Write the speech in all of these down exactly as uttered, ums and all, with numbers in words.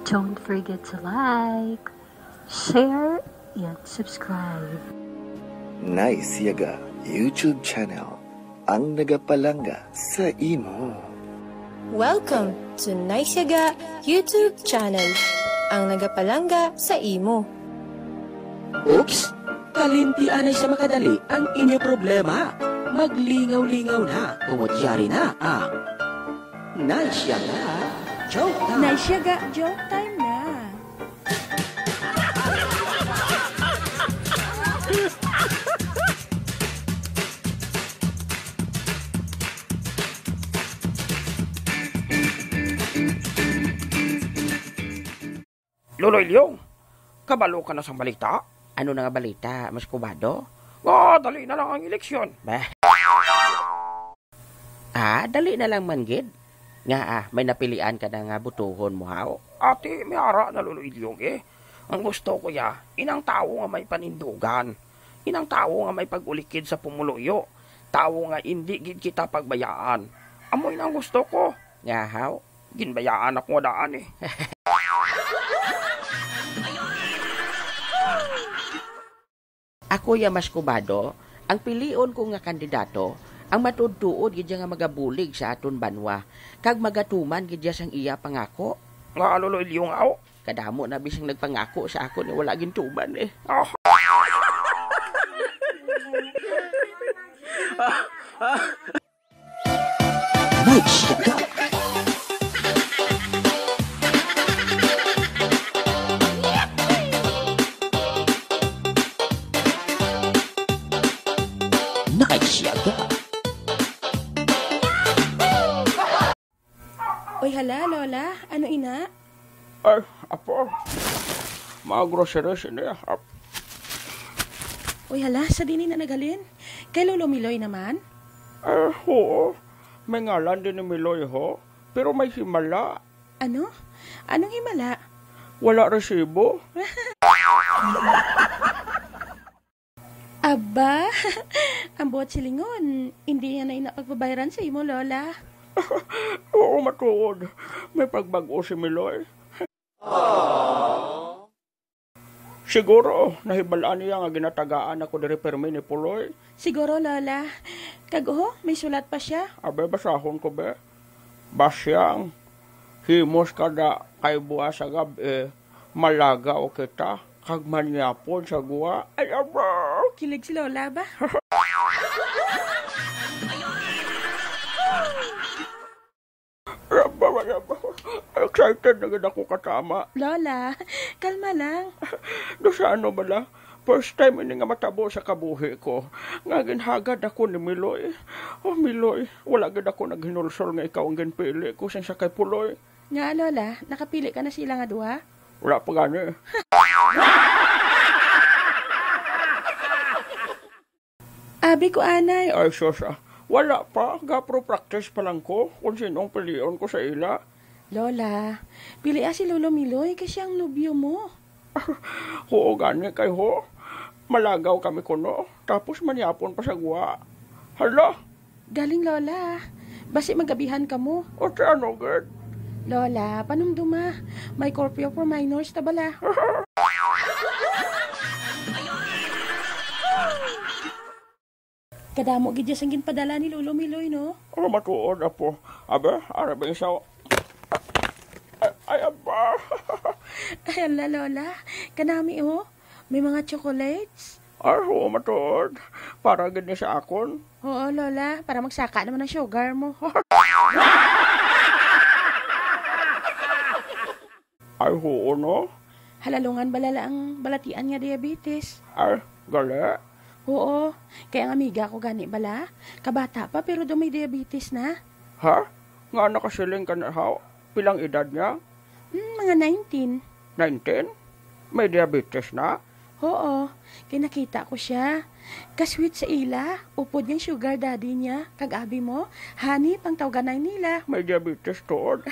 Don't forget to like, share, and subscribe. Nice Yaga YouTube channel, ang nagapalangga sa imo. Welcome to Nice Yaga YouTube channel, ang nagapalangga sa imo. Oops! Kalimti anay sa makadali ang inyo problema. Maglingaw-lingaw na, tungod yari na ang Nice Yaga Joke Time. Nice Yaga Joke Time na. Lolo Ilyong, kabalo ka na sang balita? Ano na nga balita, Mas Kubado? Nga, dali na lang ang eleksyon. Bah. Ah, dali na lang man gid. Nga, ah, may napilian ka na nga butuhon mo, haw? Ati, may ara na, Lolo Ilyong, eh. Ang gusto ko, ya, inang tawo nga may panindugan. Inang tawo nga may pag-ulikid sa pumuluyo. Tawo nga indi gid kita pagbayaan. Amo inang gusto ko. Nga, haw? Ginbayaan ako nga daan, eh. Ako ya, Mas Kubado, ang pilion ko nga kandidato, ang matuod-tuod gid ya nga magabulig sa aton banwa, kag magatuman gid ya sang iya pangako. Nga, Lolo Ilyong, aw? Kadamo na bisang nagpangako sa akon, eh, wala gintuman, eh. Ah. Nice Yaga. Nice Yaga. Oy, hala, Lola, ano ina? Ay, apo. Mga groceries ini, ap- Uy, hala, sa dini na naghalin? Kay Lolo Miloy naman? Eh, oo. May ngalan din ni Miloy, ho. Pero may himala. Ano? Anong himala? Wala resibo. Aba, ang buot silingon, hindi niya na ina pagbabayaran sa imo, Lola. Oo, matuod. May pagbag-o si Miloy. Siguro, nahibal-an niya nga ginatagaan ako diri pirmi ni Puloy. Siguro, Lola. Kag, oh, may sulat pa siya. Abe, basahon ko, be. Basyang, himos kada kay buwas sa gab-i, malagaw kita, kag manyapon sa guwa. Ay, aba! Kilig si Lola ba? Raba, raba. Excited na gid ako katama. Lola, kalma lang. Do sa ano bala? First time ini nga matabo sa kabuhi ko nga ginhagad ako ni Miloy. Oh, Miloy, wala gid ako naghinulsol nga ikaw ang ginpili ko sang sa kay Puloy. Nga, Lola, nakapili ka na sila nga duha? Wala pa gani. Abi ko anay. Ay, sus, ah. Wala pa. Gapro practice pa lang ko kung sino ang pilion ko sa ila. Lola, pilia si Lolo Miloy kay siya ang nobyo mo. Oo, gani kay ho. Malagaw kami kuno. Tapos manyapon pa sa guwa. Hala! Galing, Lola. Basi magabihan kamo. O, ti ano, gid? Lola, panumduma. May curfew for minors ta bala. Kadamo gid ya sang ginpadala ni Lolo Miloy, no? Oh, matuod, apo. Abe, ara ba isa? Ay, ay, aba. Ay, ala, Lola. Kanami, oh. May mga chocolates. Ay, oo, matuod. Para gid ni sa akon. Oo, Lola. Para magsaka naman ang sugar mo. Ay, huo, no? Halalungan bala la ang balatian nga diabetes. Ay, gali? Oo, kay ang amiga ko gani bala, kabata pa pero daw may diabetes na. Ha? Nga nakasiling ka na, haw? Pilang edad niya? Hmm, mga nineteen. Nineteen? May diabetes na? Oo, kay nakita ko siya. Kasweet sa ila, upod niyang sugar daddy niya. Kag abi mo, honey, pang tawganay nila. May diabetes tuod.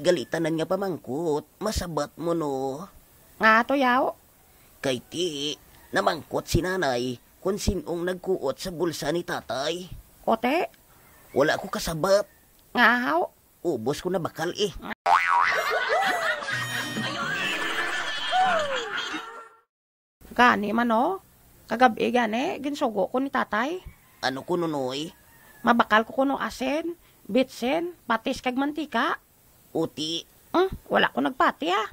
Alita nan nga pamangkot, masabat mo, no? Nga ato, yaw? Kay ti, namangkot si nanay kung sin-ong nagkuot sa bulsa ni tatay. Kote? Wala ko kasabat. Nga, haw? Ubos ko na bakal, eh. Gani man, oh. Kagab-i gani, ginsugo ko ni tatay. Ano ko, Nonoy? Mabakal ko kuno asin, bitsin, patis kag mantika. Uti. Hmm, wala ko nagpati, ah.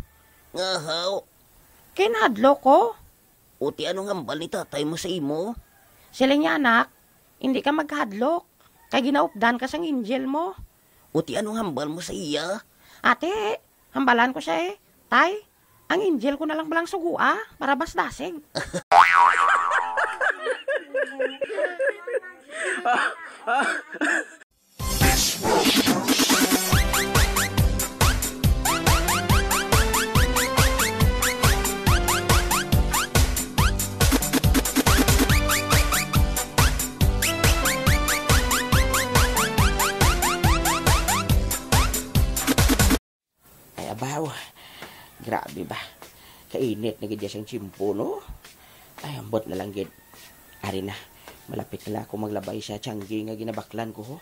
Ngahaw. Kinahadlok ko. Uti, anong hambal ni tatay mo sa imo? Siling niya, anak, hindi ka maghadlok, kay ginaupdan ka sang angel mo. Uti, anong hambal mo sa iya? Ate, hambalan ko siya, eh. Tay, ang angel ko na lang balang sugua para mas dasig. Ay, abaw. Grabe ba? Kainit na gid ya sang tiyempo, no? Ay, ambot na lang gid. Ari na, malapit na lang ako maglabay sa tiyangge nga ginabaklan ko, ho.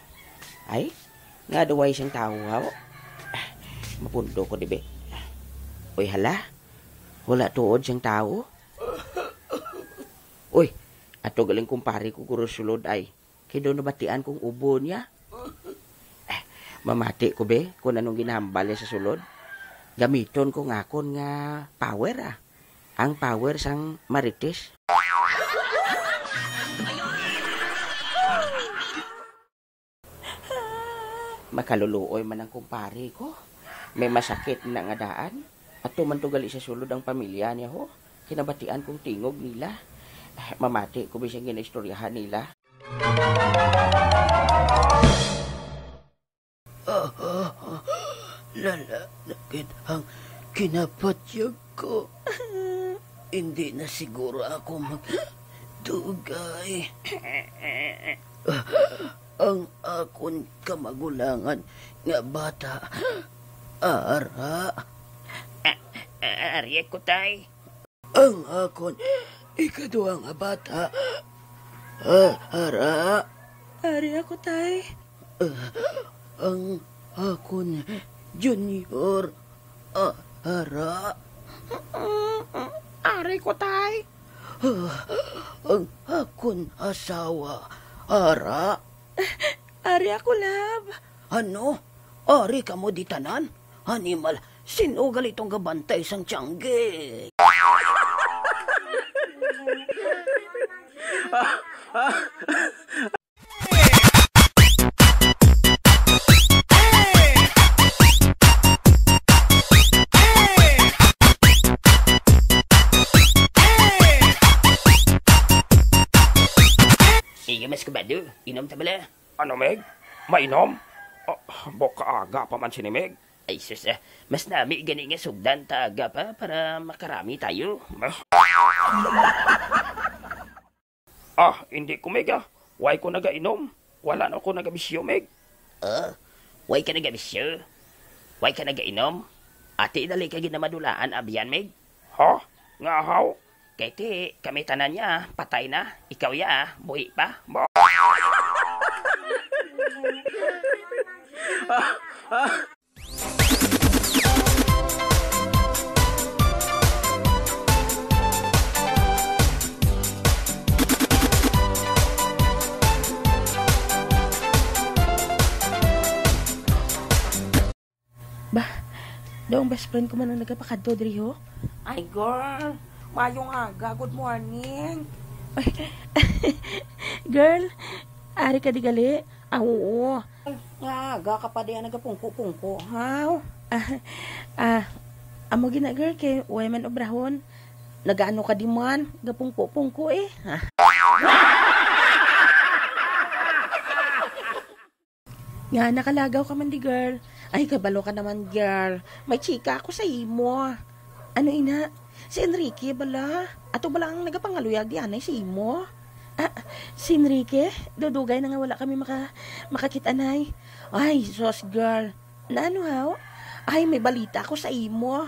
Ay, nga duway sang tawo, ho. Ah, mapundo ko, dibi? Uy, hala. Wala tuod sang tawo. Uy, ato galing kumpare ko guro sulod, ay. Kay daw nabatian kong ubo niya. Eh, mamati ko, be, kung anong ginahambal niya sa sulod. Gamiton ko nga akon nga power, ah. Ang power sang marites. Makaluluoy man ang kumpare ko. May masakit na nga daan. Ato man to gali sa sulod ang pamilya niya, ho. Kinabatian kong tingog nila. Eh, mamati ko bisan ginaistoryahan nila. Lala na gid ang kinapatyag ko. Hindi na siguro ako magdugay. Ang akon kamagulangan nga bata, ara. A-, a-, ari ako, tay. Ang akon ikaduha nga bata, ah, ara. Ari ako, tay. Ah, ang akon junior, ah, ara. Ari ko, tay. Ah, ang akon asawa, ara. Ari ako, love. Ano? Ari kamo di tanan? Animal, sin-o gali tong gabantay sang tiyangge? Iyo, mas kabado. Inom ta bala. Ano, Meg? Mainom? Ah, baka aga pa man sini, Meg. Ay, sus, ah, mas nami gani nga sugdan ta aga pa para makarami tayo. Ah. Ah, hindi ko, Meg, ah. Way ko nagainom. Wala na ko nagabisyo, Meg. Ah, way ka nagabisyo? Way ka nagainom? Ati, dali ka ginamadulaan, abyan, Meg. Ha? Nga haw? Kay ti, kami tanan niya, patay na. Ikaw ya, buhi pa. Ba- Bah, daw ang best friend ko man ang nagapakadto diri, ho? Ay, girl. Mayong aga. Good morning. Ay, girl, ari ka di gali? Ah, oo. Nga aga ka pa diyan nagapungko-pungko, haw? Ah, ah, amo gina, girl, kay way man obrahon. Nagaano ka di man? Gapungko-pungko, eh. Nga, nakalagaw ka man di, girl. Ay, kabalo ka naman, girl. May chika ako sa imo. Ano ina? Si Enrique bala? Ato bala ang nagapangaluyag di anay sa imo? Ah, si Enrique? Dudugay na nga wala kami maka-, makakit-anay. Ay, sus, girl. Naano, haw? Ay, may balita ako sa imo.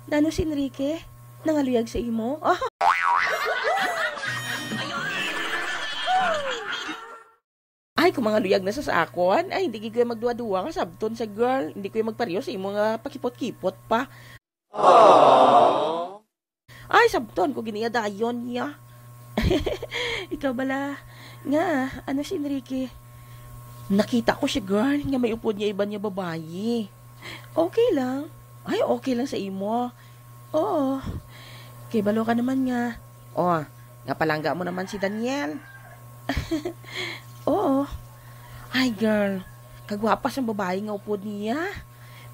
Nano si Enrique? Nangaluyag sa imo? Ay, kung mangaluyag na sa, sa akon, ay, hindi gid ko magduwa-duwa nga sabton sa girl. Hindi ko magpareho sa imo nga pakipot-kipot pa. Ay, sabton ko gid niya dayon niya. Ikaw bala, nga, ano si Enrique? Nakita ko siya, girl, nga may upod niya iban niya babayi. Okay lang. Ay, okay lang sa imo. Oo. Kay balo ka naman nga. Oh, nga palangga mo naman si Daniel. Oo. Ay, girl, kagwapa sang babayi nga upod niya.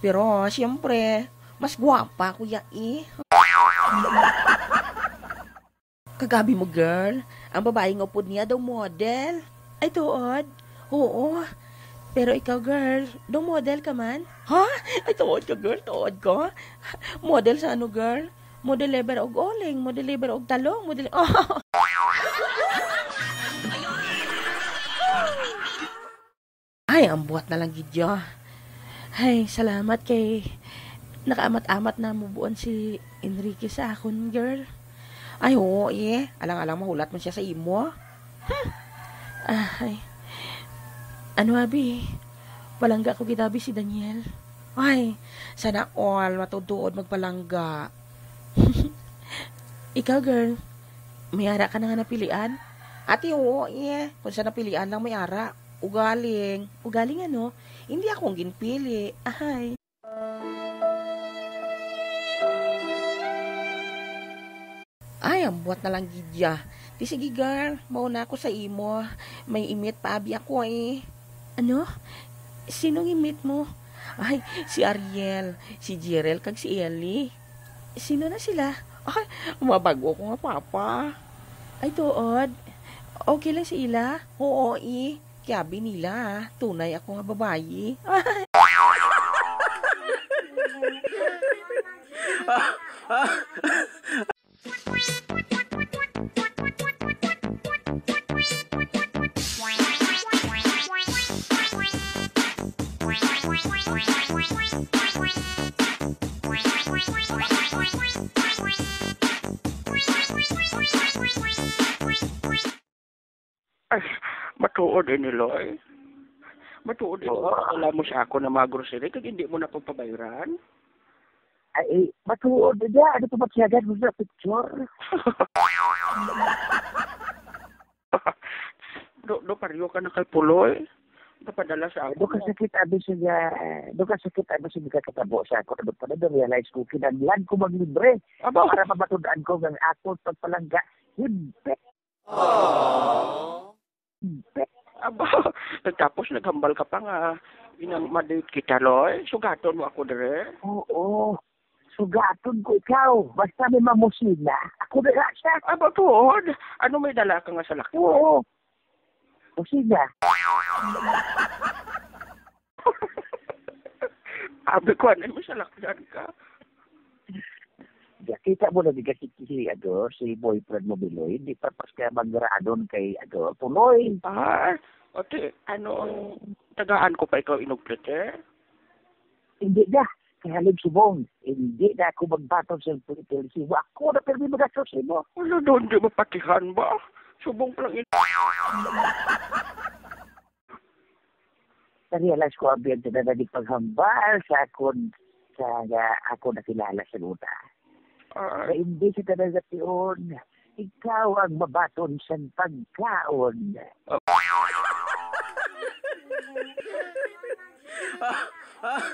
Pero, siyempre, mas gwapa ko ya eh. Kagabi mo, girl, ang babayi nga upod niya daw model. Ay, tuod? Oo. Pero ikaw, girl, daw model ka man? Ha? Ay, tuod ka, girl? Tuod ka? Model sa ano, girl? Model lever og uling, model lever og talong, model... Ay, ang buhat na lang gid ya. Ay, salamat kay nakaamat-amat na mo buon si Enrique sa akon, girl. Ay, oo, eh. Alang-alang mahulat man siya sa imo. Hmm. Ay. Ano, abi? Palangga ko gid, abi, si Daniel. Ay, sana all matuod-tuod magpalangga. Ikaw, girl, may ara ka na nga napilian? Ati, oo, eh. Kung sa napilian lang may ara. Ugaling. Ugaling ano? Hindi ako ang ginpili. Ahay. Ay, ang buhat na lang gid ya. Di sige, girl, mauna ako sa imo. May imit pa abi ako eh. Ano? Sinong imit mo? Ay, si Ariel, si Jirel, kag si Ellie. Sino na sila? Ay, mabag-o ko nga papa. Ay, tuod. Okay lang si ila? Oo, eh. Kiabi nila, tunay ako nga babayi. Ay, matuod ini, Loy. Matuod ini, oo, padala mo sa ako na mga grocery kag hindi mo na pagpabayran. Ay, eh, matuod na niya. Ano pa magsiyagan mo sa picture? Do, do, pareho ka na kay Puloy. Napadala sa ako. Do ka sakit, abi siya, do ka sakit, abi siya, katabo sa ako. Ano pa na, realize ko, kinahanglan ko maglibre. Aba. Para mabatudan ko nga ako pagpalangga. Hindi. Aww. Aba, tapos naghambal ka pa nga, inang ma-date kita, Loy. Sugaton mo ako dire. Oo. Sugaton ko ikaw. Basta may mamusina, ako na lang siya. Aba, tuod. Ano may dala ka nga salakyan? Oo. Musina. Abi ko, ano mo salakyan ka? Nakita mo na di kasi si, ano, si boyfriend mo, Biloy, di pa pas ka magranon kay, ano, Puloy. Ah, okay. Ano, tagaan ko pa ikaw inuglit eh? Hindi na. Kay halin subong, hindi na ako magbaton sa pagpipil sa imo. Ako na pirmi magastos sa imo. Wala doon, di mapatihan ba? Subong pa lang in- Na-realize ko ang biyang na nagpaghambal sa akon, sa nga ako nakilala sa una. Ah. Nga hindi kita nagation, ikaw ang mabaton sang pagkaon. Ah. Ah, ah.